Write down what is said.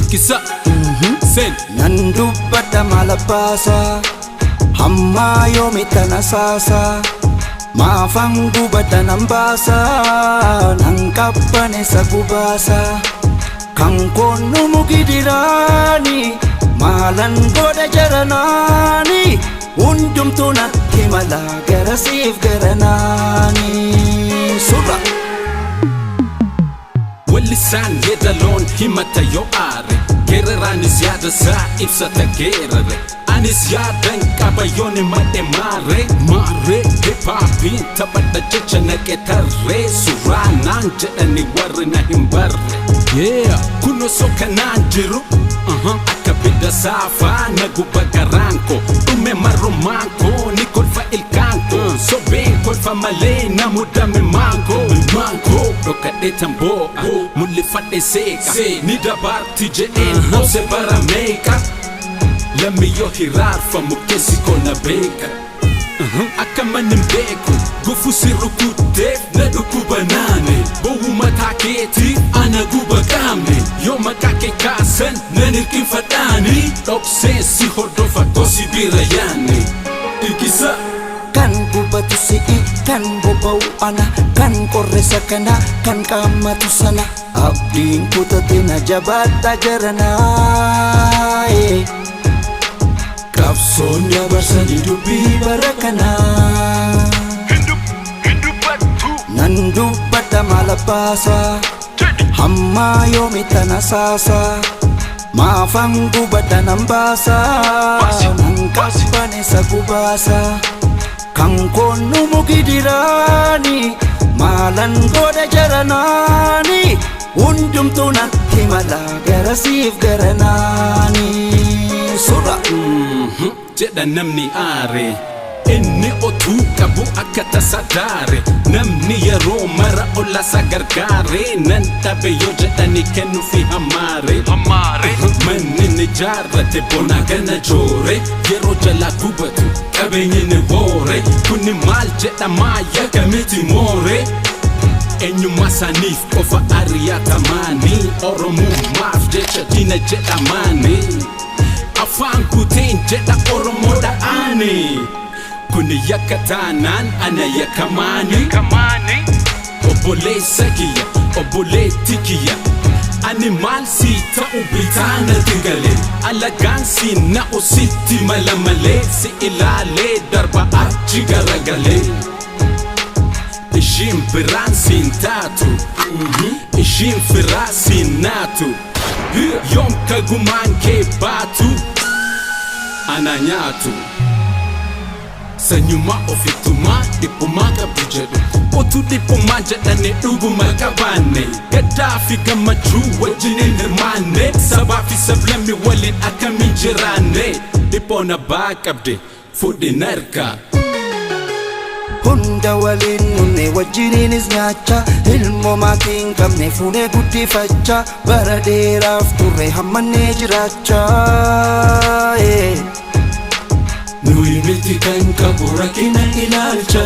Ilkisa. Sen. Nan dubbadha maal abbaasaa, hammaa yoomitta na saasaa, maafan gubadha nan baasaa, nan qabbaneessa gubaasaa, kan koonnumu gidiraani, maalan godha jaranaani, hundumtuu natti mala garasiif garanaani. Surra. Wallisaan yeedaloon himata yoo aare, geeraraanis yaada isaa ibsata geerare. Anis yaadan qaba yoon himadhe maaree maaree. Hip hopiin taphadha jecha naqe tarree, suuraa naan jedhani warri na hin barre. Yeah, kun osoo kanaan jiru, akka bidda saafaa na guba garaan koo, dhume marrumaan koo, ni kolfa ilkaan koo, sobeen kolfa malee na mudame maan koo maan koo. Dhokadhee tamboo'a, mul'ifadhe seeqa, ni dabaarti jedheen obse bara meeqa. Lammi yoo hiraarfamu keessi koo na beeka. Akka manni hin beeku gufu si rukutteef na dhukkuba naane, bowwu mataa keetiif ana guba qaamne, yoo maqaa kee kaasan nan hirkinfadhaani, dhokseen si hordofa gosi bira yaanne. Ilkisa. Kan gubatu si'i, kan boba'u ana, kan qorresa kana, kan qaammatu sana. Abdiin kutate na jabaadha jaranaa. Qabsoon dabarsanii dubbii bara kanaa. Nan dubbadha maal abbaasaa, hammaa yoomitta na saasaa, maafan gubadha nan baasaa, nan qabbaneessa gubaasaa, kan koonnumu gidiraani, maalan godha jaranaani, hundumtuu natti mala garasiif garanaani. Surra. Jedha namni aare, inni otuu qabu akka tasa daare. Namni yeroo mara ollasa gargaare, nan dhabe yoo jedhani kennuufi hammaare. Manni ni jaarrate bonaa gana joore, yeroo jalaa gubatu qabeenyi ni woore. Kuni maal jedhamaa, yakka miti moore? Eenyummaa isaaniif qofa ari'atamaanii, Oromummaaf jecha diina jedhamaanii. Afaan guuteen jedha Oromoodha aani. Kuni yakka taanaan ana yakkamaani. Obboleessa kiyya, obboleetti kiyya, ani maal sii ta'u bitaanatti gale? Alagaan si na'u sitti mala malee, si ilaalee darba achi garagalee. Ishiin biraan siin taatu, ishiin firaa siin naatu, yoom kagumaan kee baatu ana nyaatu. Sanyummaa ofittummaa dhiphummaa qabdu jedhu, utuu dhiphummaa jedhanii dhuguma qabaanne, gaddaa fi gammachuu wajjin hin hirmaanne, sabaa fi sablammi waliin akkamiin jiraanne? Dhiphoon abbaa qabde fudhi narka. Hunda waliin nunne wajjiniinis nyaacha, ilmoo maatii hin qabne fuunee guddifachaa, bara dheeraaf turre hammannee jiraachaa. Nuyi miti kan qabu rakkina ilaalcha.